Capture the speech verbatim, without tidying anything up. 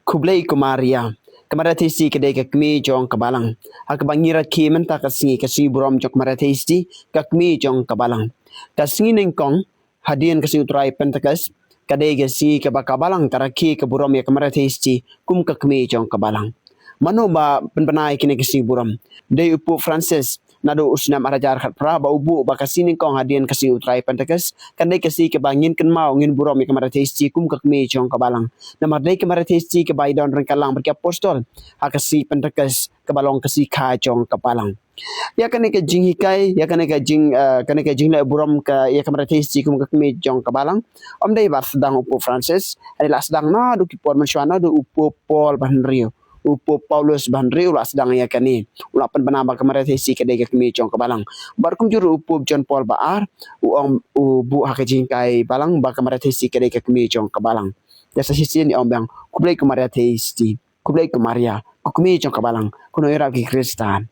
Khublei ko Maria. Ka Maria Theisotti ka dei ka kmie jong ka Balang. Ha kaba ngi rakhe mynta ka sngi, ka sngi burom jong ka Maria Theisotti, ka kmie jong ka Balang. Ka sngi nyngkong hadien ka sngi U Trai Pentekost, ka dei ka sngi kaba ka Balang ka rakhe ka burom ïa ka Maria Theisotti kum ka kmie jong ka Balang. Mano ba pynbna ïa kane ka sngi burom? Dei u Pope Francis, naduh u snem ar hajar khatphra, ba u buh ba ka sngi nyngkong hadien ka sngi U Trai Pentekost kan dei ka sngi kaba ngin kynmaw, ngin burom ïa ka Maria Theisotti kum ka kmie jong ka Balang. Namar dei ka Maria Theisotti kaba ïadon ryngkat lang bad ki apostol ha ka sngi Pentekost, kaba long ka sngi kha jong ka Balang. Ïa kane ka jinghikai, ïa kane ka jing, eh, kane ka jingleh burom ka, ïa ka Maria Theisotti kum ka kmie jong ka Balang, ym dei ba sdang u Pope Francis, hynrei la sdang naduh ki por mynshuwa, naduh u Pope Paul ba hynriew, u Pope Paulus ba hynriew u la sdang ïa kane. U la pynbna ba ka Maria Theisotti ka dei ka kmie jong ka Balang. Bad kumjuh ruh u Pope John Paul ba ar, u ong, u buh ha ka jinghikai Balang ba ka Maria Theisotti ka dei ka kmie jong ka Balang. Te sa shisien ngi ong biang, khublei ko Maria Theisotti, khublei ko Maria, ko kmie jong ka Balang, ko nongïarap ki Khristan.